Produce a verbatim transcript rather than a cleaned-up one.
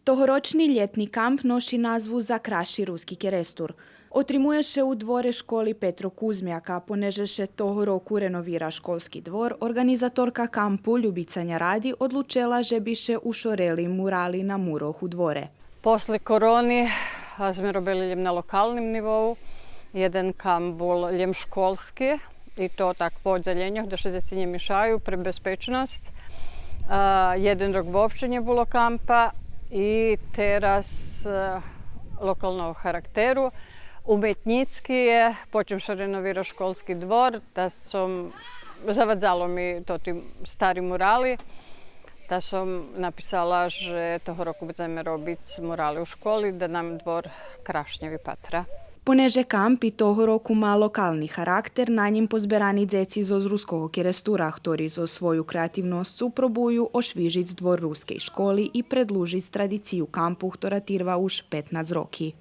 Тогорочни лєтни камп ноши назву За красши Руски Керестур. Отримує ше у дворе школи Петро Кузмяк, а понеже ше того року реновира школски двор, орґанизаторка кампу Любица Няради одлучела же би ше ушорели мурали на мурох у дворе. После корони, а, зме робели лєм на локалним нивоу. Єден камп бул лєм школски, и то так по оддзелєньох, да ше дзеци нє мишаю, пре безпечносц. А, єден рок вообще нє було кампа и тераз, е, локалного характеру. Уметнїцки є, почим ше реновира школски двор, та сом, завадзало ми тоти стари мурали, та сом написала же того року будземе робиц мурали у школи, да нам двор крашнє випатра. Понеже камп и того року ма локални характер, на нїм позберани дзеци зоз Руского Керестура, хтори зоз свою креативносцу пробую ошвижиц двор рускей школи и предлужиц традицию кампу, хтора тирва уж петнац роки.